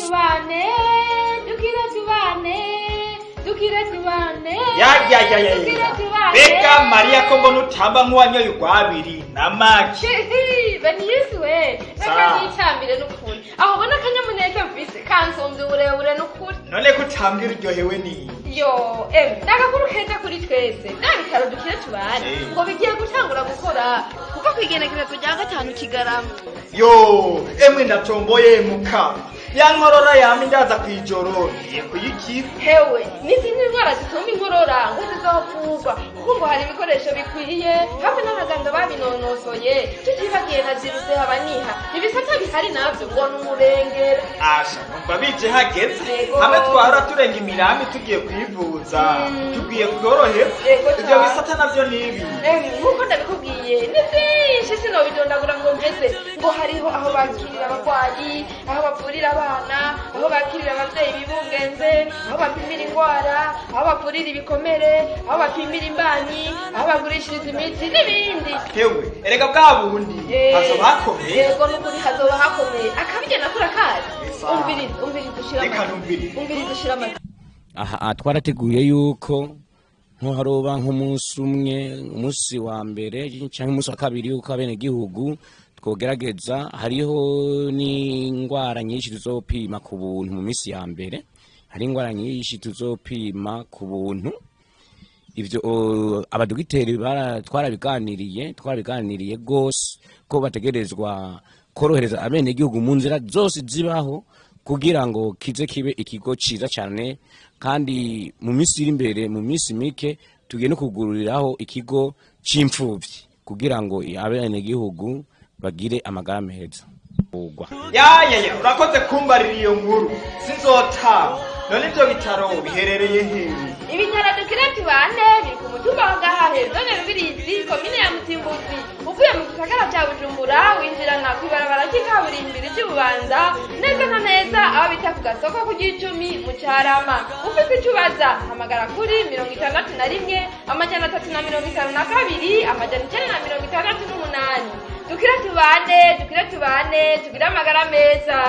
Tubane, dukire tubane, dukire tubane. Ya ya ya ya Dukire ya. tubane. Mbega Mariya, ko mbona utamba nk'uwanyoye urwabiri namaki? Beni Yesu we, reka Sa. nicambire n'ukuri. Aho ubona akanyamuneza mfise kansumvye uburebure n'ukuri. None ko utambwira, uryohewe ni? Yo, em, n'agakuru keza kuri twese. Bya bitaro Dukire Tubane Eh. ngo bigiye gutangura gukora kuva kw'igenekerezo rya 5 Kigarama. Yo, emwe ndatomboye mukama! Ya nkorora yama indaza kw'ijoro ngiye kuyikira. Hewe, n'izindi ndwara zituma inkorora ngo zizovurwa, kuko ngo hari ibikoresho bikwiye hamwe n'abaganga babinonosoye, tutibagiye na ziruse habaniha. Ibisata bihari navyo ngo ni umurengera. Asha, numva bije hageze. Yego. Hamwe twahora turenga imirambi tugiye kwivuza, tugiye koroherwa. Yego Ivyo cane. bisata navyo nibi? Nk'uko ndabikubwiye, ni byinshi, sinobidondagura ngo mbese. Ngo hariho aho bakirira abarwayi, aho bavurira abana, aho bakirira abavyeyi bibungenze, aho bapimira indwara, aho bavurira ibikomere, aho bapimira imbanyi, aho bagurishiriza imiti n'ibindi. Hewe, erega bwa bundi hazoba hakomeye. Yego, n'ukuri hazoba hakomeye. Akabigena kuri akazi. Esa. Umviriza, umviriza, ushira Reka amata. numvirize. Umviriza, ushira amata. Aha twarateguye yuko nko haroba nk'umunsi umwe, umunsi wa mbere cyangwa umunsi wa kabiri, yuko abenegihugu twogerageza. Hariho n'indwara nyinshi tuzopima ku buntu mu minsi ya mbere. Hari indwara nyinshi tuzopima ku buntu. Ivyo abadogiteri twarabiganiriye rwose ko bategerezwa korohereza abenegihugu mu nzira zose zibaho kugira ngo kize kibe ikigo ciza cyane. Kandi mu minsi iri imbere, mu minsi mike, tugiye no kugururiraho ikigo c'imfuvyi kugira ngo abenegihugu bagire amagara meza. Ugwa. Ya ya ya, urakoze kumbarira iyo nkuru, sinzotama. None ivyo bitaro biherereye hehe? Ibitaro Dukire Tubane biri ku mutumba wa Gahahe, zone Rubirizi, komine ya Mutimbuzi. Uvuye mu gisagara ca Bujumbura, winjirana kw'ibarabara ry'ikaburimbi ry'Ububanza, neza na neza aho bita ku gasoko ku Gicumi mu Carama. Ufise ico ubaza, hamagara kuri 61 352 968. Dukire tubane, dukire tubane, tugire amagara meza.